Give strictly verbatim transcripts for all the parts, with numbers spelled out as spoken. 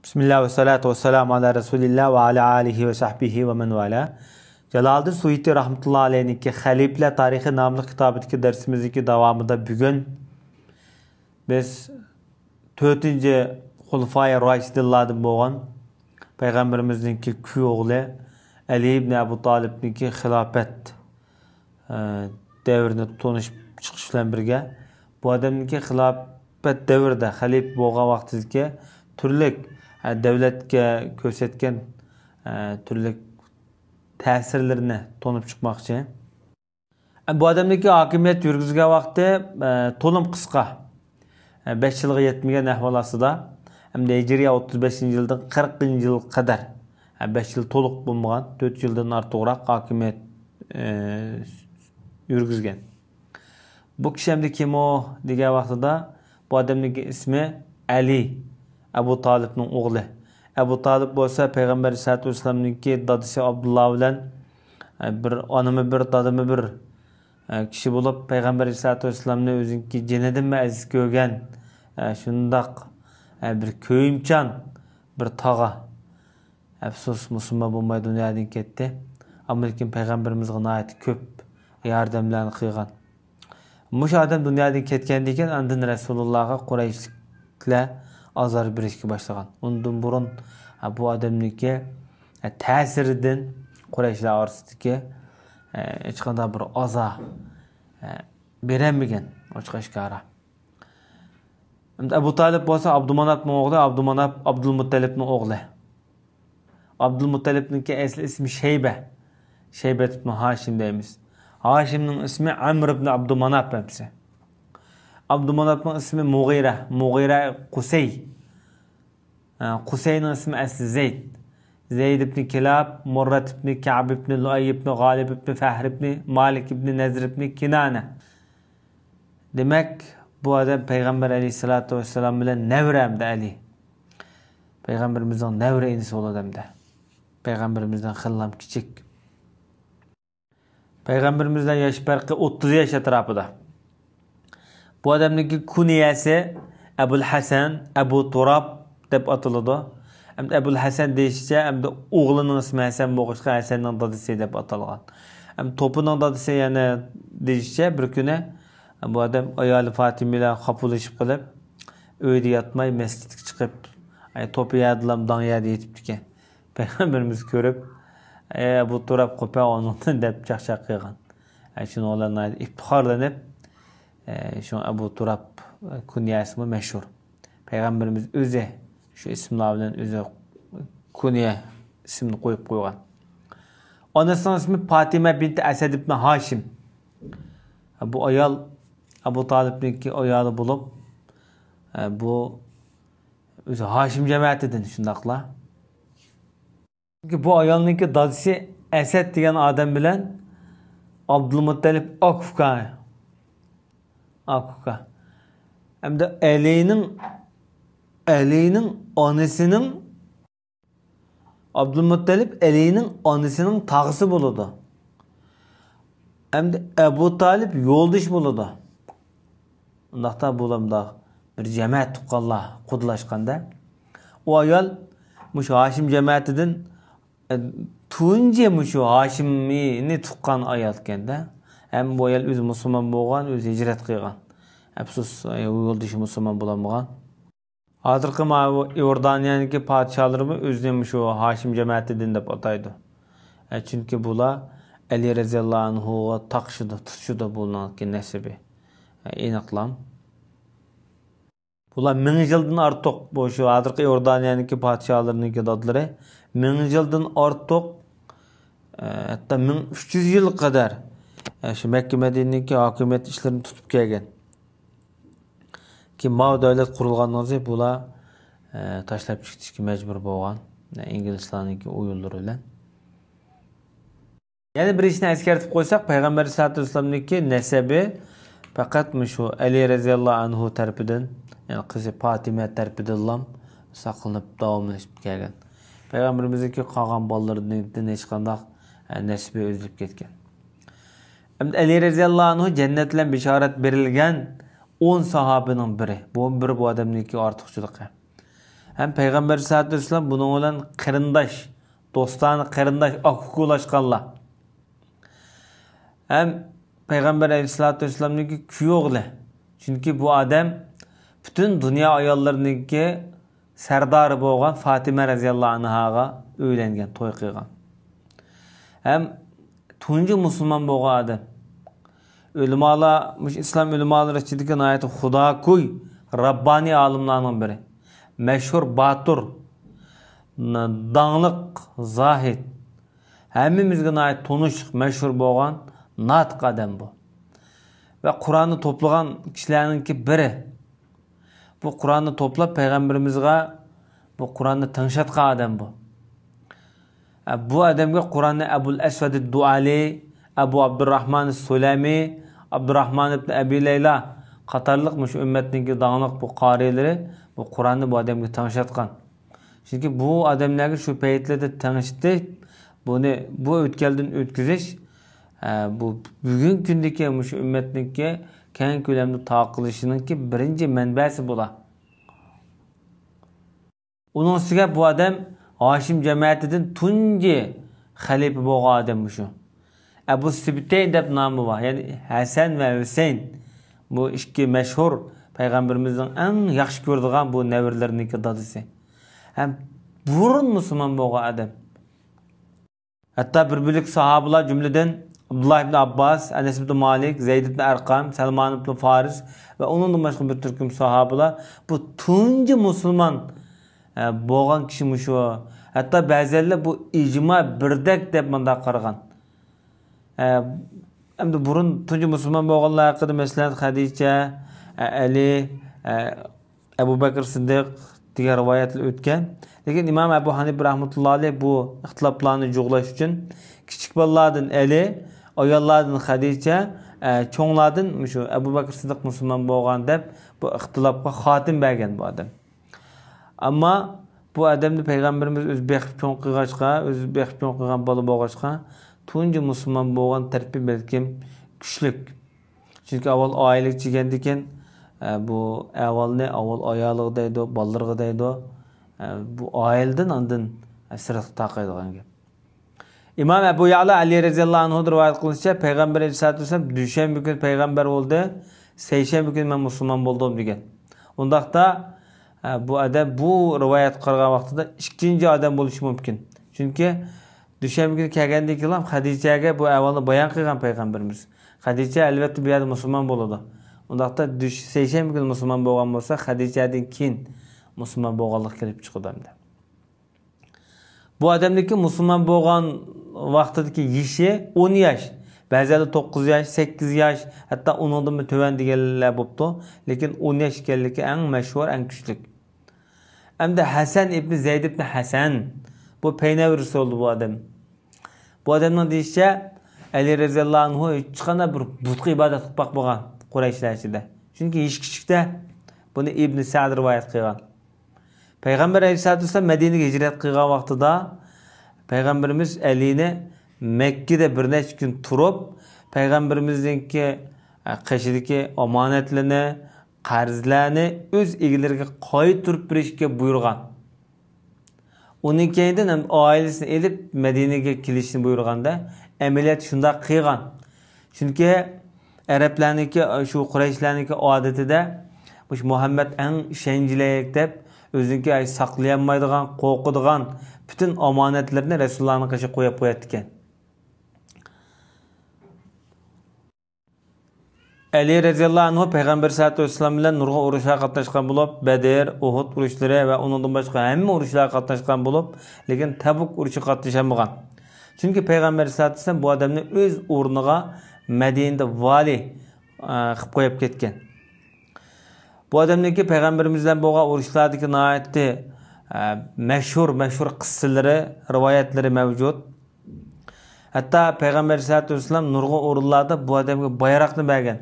بىسمىللا ۋەسسالاتۇ ۋەسسالامۇ ئالا رەسۇلىللا ۋە ئالا ئالىھى ۋە سەھبىھى ۋە مەن ۋالا. جالالىدىن سۇيۇتى رەھمەتۇللا ئەلەيھنىڭكى خەلىپىلەر تارىخى ناملىق كىتابىدىكى دەرسىمىزدىكى داۋامىدا بۈگۈن بىز تۆتىنچى خۇلىفائى راشىدىنلاردىن بولغان پەيغەمبىرىمىزنىڭكى كۈيئوغلى ئەلى ئىبنى ئەبۇ تالىپنىڭكى خىلاپەت، ئە، دەۋرىنى تونۇشۇپ چىقىش بىلەن بىرگە، بۇ ئادەمنىڭكى خىلاپەت دەۋرىدە خەلىپە بولغان ۋاقتىدىكى تۈرلۈك، ئە، دەۋلەتكە كۆرسەتكەن، ئە، تۈرلۈك تەسىرلىرىنى تونۇپ چىقماقچى. بۇ ئادەمنىڭكى ھاكىمىيەت يۈرگۈزگەن ۋاقتى، ئە، تولىمۇ قىسقا. ئە، بەش يىلغا يەتمىگەن ئەھۋال ئاستىدا، ھەمدە ھىجرىيە ئوتتۇز بەشىنچى يىلدىن قىرىقىنچى يىلغا قەدەر، ئە، بەش يىل تولۇق بولمىغان، تۆت يىلدىن ئارتۇقراق ھاكىمىيەت، ئە، يۈرگۈزگەن. بۇ كىشى ئەمدى كىم ئۇ دېگەن ۋاقتىدا، بۇ ئادەمنىڭكى ئىسمى ئەلى، ئەبۇ تالىپنىڭ ئوغلى. ئەبۇ تالىپ بولسا پەيغەمبەر ئەلەيھىسسالاتۇ ۋەسسالامنىڭكى دادىسى ئابدۇللا بىلەن، ئە، بىر ئانىمۇ بىر، دادىمۇ بىر، ئە، كىشى بولۇپ، پەيغەمبەر ئەلەيھىسسالاتۇ ۋەسسالامنى ئۆزىنىڭكى جېنىدىنمۇ ئەزىز كۆرگەن، ئە، شۇنداق، ئە، بىر كۆيۈمچان بىر تاغا. ئەپسۇس، مۇسۇلمان بولماي دۇنيادىن كەتتى. ئەمما لېكىن پەيغەمبىرىمىزغا ناھايىتى كۆپ ياردەملەرنى قىلغان. مۇشۇ ئادەم دۇنيادىن كەتكەندىن كېيىن ئاندىن رەسۇلۇللاغا قۇرەيشلىكلەر ئازار بېرىشكە باشلىغان. ئۇندىن بۇرۇن، ھە، بۇ ئادەمنىڭكى، ھە، تەسىرىدىن قۇرەيشلەر ئارىسىدىكى، ھە، ھېچقانداق بىر ئازا، ھە، بېرەلمىگەن، ئوچۇق ئاشكارا. ئەمدى ئەبۇ تالىپ بولسا ئابدۇماناپنىڭ ئوغلى، ئابدۇماناپ ئابدۇلمۇتتەلىپنىڭ ئوغلى. ئابدۇلمۇتتەلىپنىڭكى ئەسلى ئىسمى شەيبە. شەيبە ئىبنى ھاشىم دەيمىز. ھاشىمنىڭ ئىسمى ئەمر ئىبنى ئابدۇماناپ ئەمىسى. ئابدۇماناپنىڭ ئىسمى مۇغىرە. مۇغىرە قۇسەي. ھە، قۇسەينىڭ ئىسمى ئەسلى زەيد. زەيد ئىبنى كىلاب، مۇررەت ئىبنى كەئب ئىبنى لۇئەي ئىبنى غالىب ئىبنى فەھر ئىبنى مالىك ئىبنى نەزر ئىبنى كىنانە. دېمەك، بۇ ئادەم پەيغەمبەر ئەلەيھىسسالاتۇ ۋەسسالام بىلەن نەۋرە ئەمدى ئەلى. پەيغەمبىرىمىزنىڭ نەۋرە ئىنىسى بولىدۇ ئەمدى. پەيغەمبىرىمىزدىن خېلىلا كىچىك. پەيغەمبىرىمىز بىلەن ياش پەرقى ئوتتۇز ياش ئەتراپىدا. بۇ ئادەمنىڭكى كۇنيەسى ئەبۇل ھەسەن، ئەبۇ تۇراب دەپ ئاتىلىدۇ. ئەمدى ئەبۇل ھەسەن دېيىشىچە، ئەمدى ئوغلىنىڭ ئىسمى ھەسەن بولغاچقا، ھەسەننىڭ دادىسى دەپ ئاتالغان. ئەمدى توپىنىڭ دادىسى يەنە دېيىشىچە، بىر كۈنى بۇ ئادەم ئايالى فاتىمە بىلەن خاپىلىشىپ قېلىپ، ئۆيدە ياتماي، مەسچىتكە چىقىپ، ئاي، توپا يەردىلا، داڭ يەردە يېتىپتىكەن. پەيغەمبىرىمىز كۆرۈپ، ئەي، ئەبۇ تۇراب، قوپە ئۇنىڭدىن دەپ چاقچاق قىلغان. ئەي، شۇنىڭ بىلەن ناھايىتى ئىپتىخارلىنىپ، ئەي، شۇ ئەبۇ تۇراب كۇنيەسىمۇ مەشھۇر. پەيغەمبىرىمىز ئۆزى شۇ ئىسىملار بىلەن ئۆزى كۇنيە ئىسمىنى قويۇپ قويغان. ئانىسىنىڭ ئىسمى پاتىمە بىنت ئەسەد ئىبن ھاشىم. بۇ ئايال ئەبۇ تالىپنىڭكى ئايالى بولۇپ، بۇ ئۆزى ھاشىم جەمەتىدىن شۇنداقلا. چۈنكى بۇ ئايالنىڭكى دادىسى ئەسەد دېگەن ئادەم بىلەن ئابدۇلمۇتتەلىپ ئاكا ئۇكا. ئاكا ئۇكا. ئەمدى ئەلىنىڭ، ئەلىنىڭ ئانىسىنىڭ، ئابدۇلمۇتتەلىپ ئەلىنىڭ ئانىسىنىڭ تاغىسى بولىدۇ. ئەمدى ئەبۇ تالىپ يولدىشى بولىدۇ. ئۇنداقتا بۇلار مۇنداق بىر جەمەت تۇغقانلار قۇدىلاشقاندا، ئۇ ئايال مۇشۇ ھاشىم جەمەتىدىن، ئە، تۇنجى مۇشۇ ھاشىمىينى تۇغقان ئايالكەندە. ھەم بۇ ئايال ئۆزى مۇسۇلمان بولغان، ئۆزى ھىجرەت قىلغان. ئەپسۇس، ئە، يولدىشى مۇسۇلمان بولالمىغان. ھازىرقى ماۋۇ ئىئوردانىيەنىڭكى پادىشاھلىرىمۇ ئۆزىنى مۇشۇ ھاشىم جەمەتىدىن دەپ ئاتايدۇ. ئە، چۈنكى بۇلار ئەلى رەزىياللاھۇ ئەنھۇغا تاقىشىدۇ، تۇتىشىدۇ، بۇلارنىڭكى نەسىبى. ئە، ئېنىقلام. بۇلار مىڭ يىلدىن ئارتۇق، بۇ شۇ ھازىرقى ئىئوردانىيەنىڭكى پادىشاھلىرىنىڭكى دادىلىرى مىڭ يىلدىن ئارتۇق، ئە، ھەتتا مىڭ ئۈچ يۈز يىلغا قەدەر، ئە، شۇ مەككە مەدىنىنىڭكى ھاكىمىيەت ئىشلىرىنى تۇتۇپ كەلگەن. كېيىن ماۋۇ دۆلەت قۇرۇلغاندىن كېيىن بۇلار، ئە، تاشلاپ كېتىشكە مەجبۇر بولغان، ئە، ئىنگلىزلارنىڭكى ئويۇنلىرى بىلەن. يەنە بىر ئىشنى ئەسكەرتىپ قويساق، پەيغەمبەر ئەلەيھىسسالاتۇ ۋەسسالامنىڭكى نەسەبى پەقەت مۇشۇ ئەلى رەزىياللاھۇ ئەنھۇ تەرىپىدىن، يەنى قىزى پاتىمە تەرىپىدىنلا ساقلىنىپ داۋاملىشىپ كەلگەن. پەيغەمبىرىمىزنىڭكى قالغان بالىلىرىدىن ھېچقانداق، ئە، نەسىبى ئۈزۈلۈپ كەتكەن. ئەمدى ئەلى رەزىياللاھۇ ئەنھۇ جەننەت بىلەن بېشارەت بېرىلگەن ئون ساھابىنىڭ بىرى. بۇ بىر بۇ ئادەمنىڭكى ئارتۇقچىلىقى. ھەم پەيغەمبەر ئەلەيھىسسالاتۇ ۋەسسالام بۇنىڭ بىلەن قېرىنداش، دوستانە قېرىنداش، ئاكا-ئۇكىلاشقانلار. ھەم پەيغەمبەر ئەلەيھىسسالاتۇ ۋەسسالامنىڭكى كۈيئوغلى. چۈنكى بۇ ئادەم پۈتۈن دۇنيا ئاياللىرىنىڭكى سەردارى بولغان فاتىمە رەزىياللاھۇ ئەنھاغا ئۆيلەنگەن، توي قىلغان. ھەم تۇنجى مۇسۇلمان بولغان ئادەم. ئۆلىمالار، مۇشۇ ئىسلام ئۆلىمالىرى ئىچىدىكى ناھايىتى خۇداكوي، راببانىي ئالىملارنىڭ بىرى. مەشھۇر باتۇر، ن-، داڭلىق زاھىد. ھەممىمىزگە ناھايىتى تونۇشلۇق، مەشھۇر بولغان ناتىق ئادەم بۇ. ۋە قۇرئاننى توپلىغان كىشىلەرنىڭكى بىرى. بۇ قۇرئاننى توپلاپ پەيغەمبىرىمىزغا بۇ قۇرئاننى تىڭشاتقان ئادەم بۇ. ئە، بۇ ئادەمگە قۇرئاننى ئەبۇل ئەسۋەد دۇئالى، ئەبۇ ئابدۇرراھمان سۇلەمى، ئابدۇرراھمان ئىبن ئەبى لەيلا قاتارلىق مۇشۇ ئۈممەتنىڭكى داڭلىق بۇ قارىلىرى بۇ قۇرئاننى بۇ ئادەمگە تىڭشاتقان. چۈنكى بۇ ئادەملەرگە شۇ پەيتلەردە تىڭشىتىپ، بۇنى بۇ ئۆتكەلدىن ئۆتكۈزۈش، ئە، بۇ بۈگۈنكى كۈندىكى مۇشۇ ئۈممەتنىڭكى كەڭ كۆلەمدە تارقىلىشىنىڭكى بىرىنچى مەنبەسى بۇلار. ئۇنىڭ ئۈستىگە بۇ ئادەم ھاشىم جەمەتىدىن تۇنجى خەلىپە بولغان ئادەم مۇشۇ. ئەبۇ سىبتەين دەپ نامى بار، يەنى ھەسەن ۋە ھۈسەيىن. بۇ ئىككى مەشھۇر پەيغەمبىرىمىزنىڭ ئەڭ ياخشى كۆرىدىغان بۇ نەۋرىلىرىنىڭكى دادىسى. ھەم بۇرۇن مۇسۇلمان بولغان ئادەم. ھەتتا بىر بۆلەك ساھابىلار، جۈملىدىن ئابدۇللا ئىبن ئابباس، ئەنەس ئىبن مالىك، زەيد ئىبن ئەرقەم، سەلمان ئىبن فارىس ۋە ئۇنىڭدىن باشقا بىر تۈركۈم ساھابىلار بۇ تۇنجى مۇسۇلمان، ئە، بولغان كىشى مۇشۇ. ھەتتا بەزىلەر بۇ ئىجما بىردەك دەپ مۇنداق قارىغان. ئە، ئەمدى بۇرۇن تۇنجى مۇسۇلمان بولغانلار ھەققىدە، مەسىلەن، خەدىچە، ئە، ئەلى، ئە، ئەبۇ بەكرى سىددىق دېگەن رىۋايەتلەر ئۆتكەن. لېكىن ئىمام ئەبۇ ھەنىپە رەھمەتۇللا ئەلەيھ بۇ ئىختىلاپلارنى جۇغلاش ئۈچۈن كىچىك بالىلاردىن ئەلى، ئاياللاردىن خەدىچە، ئە، چوڭلاردىن مۇشۇ ئەبۇ بەكرى سىددىق مۇسۇلمان بولغان دەپ بۇ ئىختىلاپقا خاتىمە بەرگەن بۇ ئادەم. ئەمما بۇ ئادەمنى پەيغەمبىرىمىز ئۆزى بېقىپ چوڭ قىلغاچقا، ئۆزى بېقىپ چوڭ قىلغان بالا بولغاچقا، تۇنجى مۇسۇلمان بولغان تەرىپى بەلكىم كۈچلۈك. چۈنكى ئاۋۋال ئائىلىگە چىگەندىكىن، ئە، بۇ ئەھۋالنى ئاۋۋال ئايالىغا دەيدۇ، بالىلىرىغا دەيدۇ. ئە، بۇ ئائىلىدىن ئاندىن، ئە، سىرتقا تارقايدىغان گەپ. ئىمام ئەبۇ يەئلا ئەلى رەزىياللاھۇ ئەنھۇدىن رىۋايەت قىلىنىشىچە، پەيغەمبەر ئەلەيھىسسالاتۇ ۋەسسالام دۈشەنبە كۈنى پەيغەمبەر بولدى، سەيشەنبە كۈنى مەن مۇسۇلمان بولدۇم دېگەن. ئۇنداقتا، ئە، بۇ ئادەم بۇ رىۋايەتكە قارىغان ۋاقتىدا ئىككىنچى ئادەم بولۇشى مۇمكىن. چۈنكى دۈشەنبە كۈنى كەلگەندىن كېيىنلا خەدىچەگە بۇ ئەھۋالنى بايان قىلغان پەيغەمبىرىمىز. خەدىچە ئەلۋەتتە بۇ يەردە مۇسۇلمان بولىدۇ. ئۇنداقتا دۈش-، سەيشەنبە كۈنى مۇسۇلمان بولغان بولسا، خەدىچەدىن كېيىن مۇسۇلمان بولغانلىقى كېلىپ چىقىدۇ ئەمدى. بۇ ئادەمنىڭكى مۇسۇلمان بولغان ۋاقتىدىكى يېشى ئون ياش، بەزىلەردە توققۇز ياش، سەككىز ياش، ھەتتا ئۇنىڭدىنمۇ تۆۋەن دېگەنلەر بوپتۇ. لېكىن ئون ياش ئىكەنلىكى ئەڭ مەشھۇر، ئەڭ كۈچلۈك. ئەمدى ھەسەن ئىبنى زەيد ئىبنى ھەسەن، بۇ پەينەۋىرىسى بولدى بۇ ئادەم. بۇ ئادەمنىڭ دېيىشىچە، ئەلى رەزىياللاھۇ ئەنھۇ ھېچقانداق بىر بۇتقا ئىبادەت قىلىپ باقمىغان قۇرەيشلەر ئىچىدە. چۈنكى يېشى كىچىكتە. بۇنى ئىبنى سەئد رىۋايەت قىلغان. پەيغەمبەر ئەلەيھىسسالاتۇ ۋەسسالام مەدىنىگە ھىجرەت قىلغان ۋاقتىدا پەيغەمبىرىمىز ئەلىنى مەككىدە بىر نەچچە كۈن تۇرۇپ، پەيغەمبىرىمىزنىڭكى، ئە، قېشىدىكى ئامانەتلىرىنى، قەرزلەرنى ئۆز ئىگىلىرىگە قايتۇرۇپ بېرىشكە بۇيرۇغان. ئۇنىڭ كەينىدىن ھەم ئائىلىسىنى ئېلىپ مەدىنىگە كېلىشنى بۇيرۇغاندا، ئەمەلىيەتتە شۇنداق قىلغان. چۈنكى ئەرەبلەرنىڭكى، شۇ قۇرەيشلەرنىڭكى ئادىتىدە، مۇشۇ مۇھەممەد ئەڭ ئىشەنچلىك دەپ، ئۆزىنىڭكى ئاي ساقلىيالمايدىغان، قورقىدىغان پۈتۈن ئامانەتلىرىنى رەسۇلۇللانىڭ قېشىغا قويۇپ قوياتتىكەن. ئەلى رەزىياللاھۇ ئەنھۇ پەيغەمبەر سەللەللاھۇ ئەلەيھى ۋەسەللەم بىلەن نۇرغۇن ئۇرۇشلارغا قاتناشقان بولۇپ، بەدر، ئۇھۇد ئۇرۇشلىرى ۋە ئۇنىڭدىن باشقا ھەممە ئۇرۇشلارغا قاتناشقان بولۇپ، لېكىن تەبۇك ئۇرۇشىغا قاتنىشالمىغان. چۈنكى پەيغەمبەر سەللەللاھۇ ئەلەيھى ۋەسەللەم بۇ ئادەمنى ئۆز ئورنىغا مەدىنىدە ۋالىي، ئە، قىلىپ قويۇپ كەتكەن. بۇ ئادەمنىڭكى پەيغەمبىرىمىز بىلەن بولغان ئۇرۇشلاردىكى ناھايىتى، ئە، مەشھۇر، مەشھۇر قىسسىلىرى، رىۋايەتلىرى مەۋجۇت. ھەتتا پەيغەمبەر ئەلەيھىسسالاتۇ ۋەسسالام نۇرغۇن ئورۇنلاردا بۇ ئادەمگە بايراقنى بەرگەن.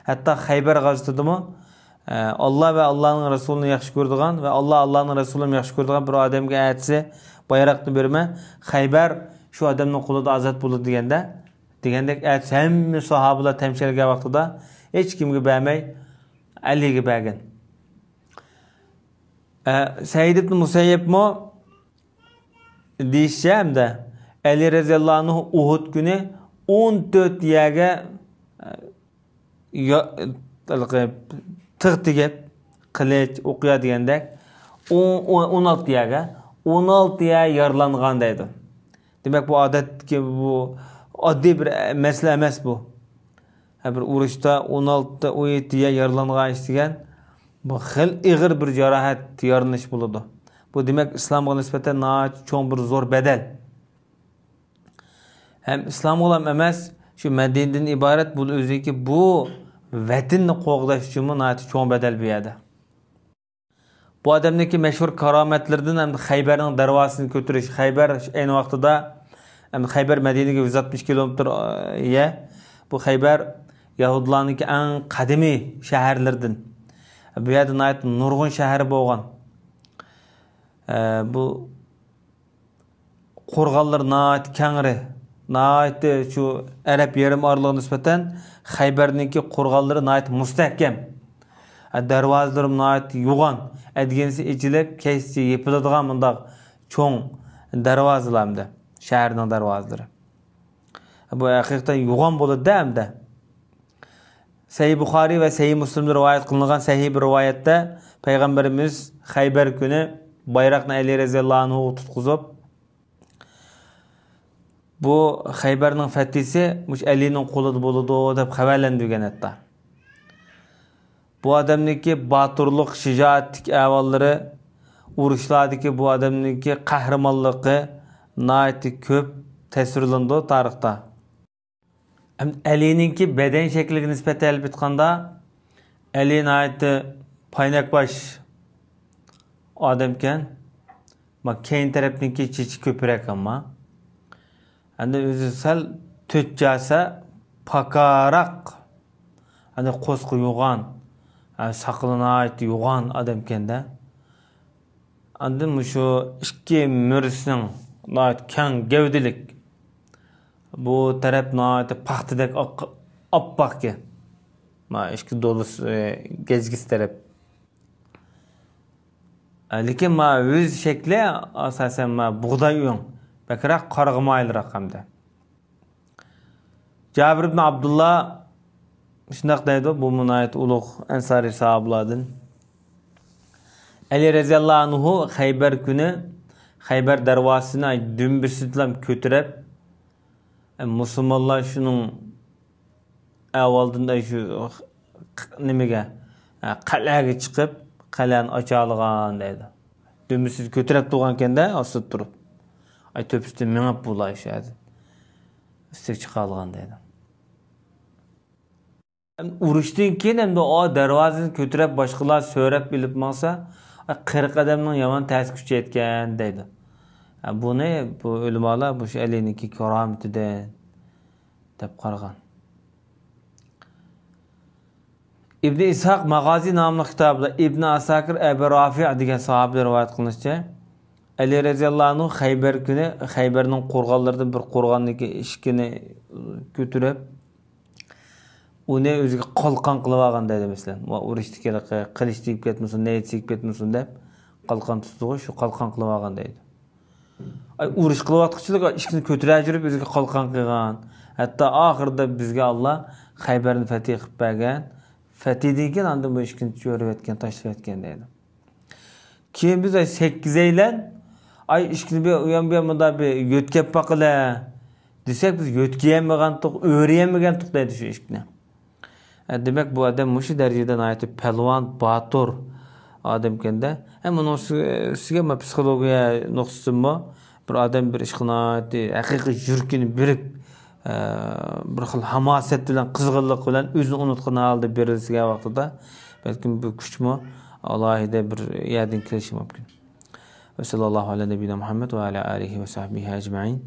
ھەتتا خەيبەر غازىۋىتىدىمۇ، ئە، ئاللا ۋە ئاللانىڭ رەسۇلىنى ياخشى كۆرىدىغان ۋە ئاللا، ئاللانىڭ رەسۇلىنى ياخشى كۆرىدىغان بىر ئادەمگە ئەتىسى بايراقنى بېرىمەن، خەيبەر شۇ ئادەمنىڭ قولىدا ئازاد بولىدۇ دېگەندە، دېگەندەك ئەتىسى ھەممە ساھابىلار تەمشەلگەن ۋاقتىدا ھېچكىمگە بەرمەي، ئەلىگە بەرگەن. ئە، سەئىد ئىبن مۇسەييەبمۇ دېيىشىچە ھەمدە ئەلى رەزىياللاھۇ ئەنھۇ ئۇھۇد كۈنى ئون تۆت يەرگە، ئە، يا-، ھېلىقى تىغ تېگىپ، قىلىچ، ئوقيا دېگەندەك، ئون، ئون، ئون ئالتە يەرگە، ئون ئالتە يەر يارىلانغان دەيدۇ. دېمەك، بۇ ئادەتتىكى، بۇ ئاددىي بىر مەسىلە ئەمەس بۇ. ھە، بىر ئۇرۇشتا ئون ئالتە، ئون يەتتە يەر يارىلانغان ئىش دېگەن، بۇ خېلى ئېغىر بىر جاراھەت، يارىلىنىش بولىدۇ. بۇ، دېمەك، ئىسلامغا نىسبەتەن ناھايىتى چوڭ بىر زور بەدەل. ھەم ئىسلامغىلا ئەمەس، شۇ مەدىنىدىن ئىبارەت بۇ ئۆزىنىڭكى بۇ ۋەتىنىنى قوغداش ئۈچۈنمۇ ناھايىتى چوڭ بەدەل بۇ يەردە. بۇ ئادەمنىڭكى مەشھۇر كارامەتلىرىدىن ھەم خەيبەرنىڭ دەرۋازىسىنى كۆتۈرۈش. خەيبەر ئەينى ۋاقتىدا ھەم خەيبەر مەدىنىگە يۈز ئاتمىش كىلومېتىر، ئە، يە. بۇ خەيبەر يەھۇدىيلارنىڭكى ئەڭ قەدىمىي شەھەرلىرىدىن. بۇ يەردە ناھايىتى نۇرغۇن شەھەر بولغان. ئە، بۇ قورغانلىرى ناھايىتى كەڭرى، ناھايىتى شۇ ئەرەب يېرىم ئارىلىغا نىسبەتەن خەيبەرنىڭكى قورغانلىرى ناھايىتى مۇستەھكەم. ئە، دەرۋازىلىرىمۇ ناھايىتى يوغان. ئەتىگەنسى ئېچىلىپ، كەچسى يېپىلىدىغان مۇنداق چوڭ دەرۋازىلار ئەمدى. شەھەرنىڭ دەرۋازىلىرى. بۇ ھەقىقەتەن يوغان بولىدۇ-دە ئەمدى. سەھىھ بۇخارىي ۋە سەھىھ مۇسلىمدا رىۋايەت قىلىنغان سەھىھ بىر رىۋايەتتە پەيغەمبىرىمىز خەيبەر كۈنى بايراقنى ئەلى رەزىياللاھۇ ئەنھۇغا تۇتقۇزۇپ، بۇ خەيبەرنىڭ فەتھىسى مۇشۇ ئەلىنىڭ قولىدا بولىدۇ دەپ خەۋەرلەندۈرگەن ھەتتا. بۇ ئادەمنىڭكى باتۇرلۇق، شىجائەتلىك ئەھۋاللىرى، ئۇرۇشلاردىكى بۇ ئادەمنىڭكى قەھرىمانلىقى ناھايىتى كۆپ تەسۋىرلىنىدۇ تارىختا. ئەمدى ئەلىنىڭكى بەدەن شەكلىگە نىسبەتەن ئېلىپ ئېيتقاندا، ئەلى ناھايىتى پاينەك باش ئادەمكەن. ما كەينى تەرەپنىڭكى چېچى كۆپرەك ئەمما. ئەمدى ئۆزى سەل تۆت چاسا پاكاراق. ئەمدى قورسىقى يوغان، ھە، ساقىلى ناھايىتى يوغان ئادەمكەن-دە. ئاندىن مۇشۇ ئىككى مۈرىسىنىڭ ناھايىتى كەڭ گەۋدىلىك. بۇ تەرەپ ناھايىتى پاختىدەك ئاق-، ئاپئاقكەن. ما ئىككى دولىسى، گەجگىسى تەرەپ. لېكىن ما يۈز شەكلى ئاساسەن ما بۇغداي ئۆڭ، بەكرەك قارىغا مايىلراق ھەمدە. جابىر ئىبن ئابدۇللا شۇنداق دەيدۇ، بۇ ناھايىتى ئۇلۇغ ئەنسارىي ساھابىلاردىن. ئەلى رەزىياللاھۇ ئەنھۇ خەيبەر كۈنى خەيبەر دەرۋازىسىنى دۈمبىسى بىلەن كۆتۈرۈپ، مۇسۇلمانلار شۇنىڭ ئەۋۋالدىن شۇ نېمىگە، قەلئەگە چىقىپ، قەلئەنى ئاچالىغان دەيدۇ. دۈمبىسىنى كۆتۈرۈپ تۇرغانكەن-دە، ئاستىدا تۇرۇپ. ئاي، تۆپىسىدىن مېڭىپ بۇلار شۇ يەردىن. ئۈستىگە چىقالىغان دەيدۇ. ئۇرۇشتىن كېيىن ئەمدى ئۇ دەرۋازىنى كۆتۈرۈپ، باشقىلار سۆرەپ ئېلىپ ماڭسا، ئاي، قىرىق ئادەمنىڭ يامان تەسى كۈچەيتكەن دەيدۇ. بۇنى بۇ ئۆلىمالار مۇشۇ ئەلىنىڭكى كارامىتىدىن دەپ قارىغان. ئىبنى ئىسھاق ماغازى ناملىق كىتابىدا ئىبنى ئاساكىر ئەبى رافىئ دېگەن ساھابىدىن رىۋايەت قىلىنىشىچە، ئەلى رەزىياللاھۇ ئەنھۇ خەيبەر كۈنى خەيبەرنىڭ قورغانلىرىدىن بىر قورغاننىڭكى ئىشىكىنى كۆتۈرۈپ، ئۇنى ئۆزىگە قالقان قىلىۋالغان دەيدۇ، مەسىلەن. ۋە ئۇرۇشتىكى قىلىچ تېگىپ كەتمىسۇن، نەيزە تېگىپ كەتمىسۇن دەپ قالقان تۇتىدىغۇ، شۇ قالقان قىلىۋالغان دەيدۇ. ئاي، ئۇرۇش قىلىۋاتقۇچىلىك ئىشىكنى كۆتۈرە جۈرۈپ ئۆزىگە قالقان قىلغان. ھەتتا ئاخىرىدا بىزگە ئاللا خەيبەرنى فەتھى قىلىپ بەرگەن. فەتھىدىن كېيىن ئاندىن بۇ ئىشىكنى چۆرۈۋەتكەن، تاشلىۋەتكەن دەيدۇ. كېيىن بىز، ئاي، سەككىزەيلەن، ئاي، ئىشىكنى بىر ئۇيان بۇيان مۇنداق بىر يۆتكەپ باقىلى دېسەك، بىز يۆتكىيەلمىگەنتۇق، ئۆرۈيەلمىگەنتۇق دەيدۇ شۇ ئىشىكنى. ئە، دېمەك، بۇ ئادەم مۇشۇ دەرىجىدە ناھايىتى پەلۋان، باتۇر ئادەمكەن-دە. ھەم ئۇنىڭ ئۈستىگە، ئۈستىگە مانا پسىخولوگىيە نۇقتىسىدىنمۇ بىر ئادەم بىر ئىشقا ناھايىتى ھەقىقىي يۈرىكىنى بېرىپ، ئە، بىر خىل ھاماسەت بىلەن، قىزغىنلىق بىلەن ئۆزىنى ئۇنۇتقان ھالدا بېرىلسىگەن ۋاقتىدا، بەلكىم بۇ كۈچمۇ ئالاھىدە بىر يەردىن كېلىشى مۇمكىن. ۋە ساللاللاھۇ ئەلە نەبىينا مۇھەممەد ۋە ئەلە ئالىھى ۋە سەھبىھى ئەجمەئىن.